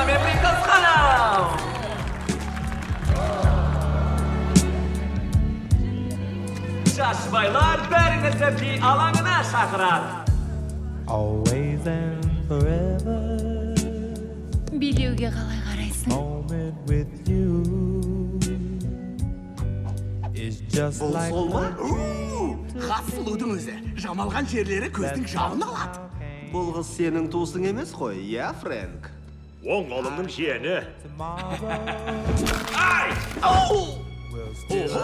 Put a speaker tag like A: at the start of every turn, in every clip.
A: Мен Принглс ханым. Жас жұбайлар бәріңізді би алаңына шақырады.
B: Always and forever.
C: Билеуге қалай қарайсың?
B: Moment with you is just
D: Бұл
B: like
D: сол ма?
E: Хас сұлудың өзі. Жамалған жерлері көздің жауын алады.
D: Бұл қыз сенің туысың емес қой, иә, Фрэнк?
F: Оң қолымның жиені.
B: tomorrow
A: Ай!
E: Ау!
B: will still be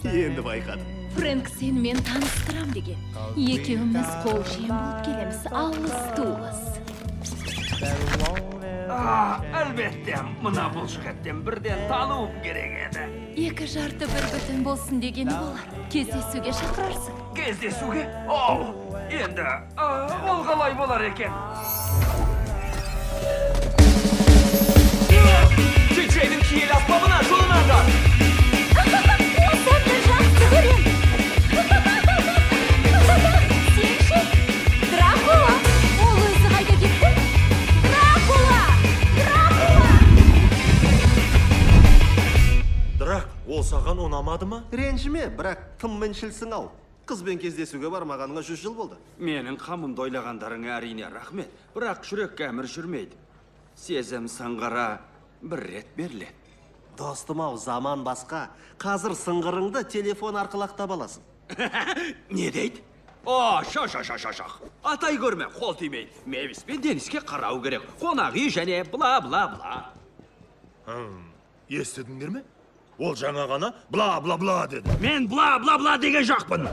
B: the
D: Енді байқадым.
C: Фрэнк сенімен таныстырам деген. Екеуміз қол жиен болып келеміз, алыс туыс.
B: that won't ever
A: Әлбетте, мына бұлшықеттен бірден тануым керек еді.
C: Екі жарты бір бүтін болсын дегені болар. Кездесуге шақырарсың.
A: Кездесуге? Оу, енді ол қалай болар екен? Диджейдің киелі аспабына жолыңдар!
C: Сәнді жақсы көрем. Сен ше? Дракула! Ол өзі қайда кетті? Дракула! Дракула!
F: Драк, ол саған ұнамады ма?
D: Ренжіме, бірақ тым міншілсің ау. Қызбен кездесуге бармағаныңа 100 жыл болды.
G: Менің қамымды ойлағандарыңа әрине рахмет, бірақ жүрекке әмір жүрмейді. Сезім сыңғыра бір рет беріледі.
D: Достым ау, заман басқа. Қазір сыңғырыңды телефон арқылы ақ таба аласың.
G: Не дейді? О, ша ша ша ша ша. Атай көрме, қол тимейді. Мевис пен Дениске қарау керек. Қонақ үй және бла бла бла.
F: Естідіңдер ме? Ол жаңа ғана бла бла бла деді.
G: Мен бла бла бла деген жоқпын.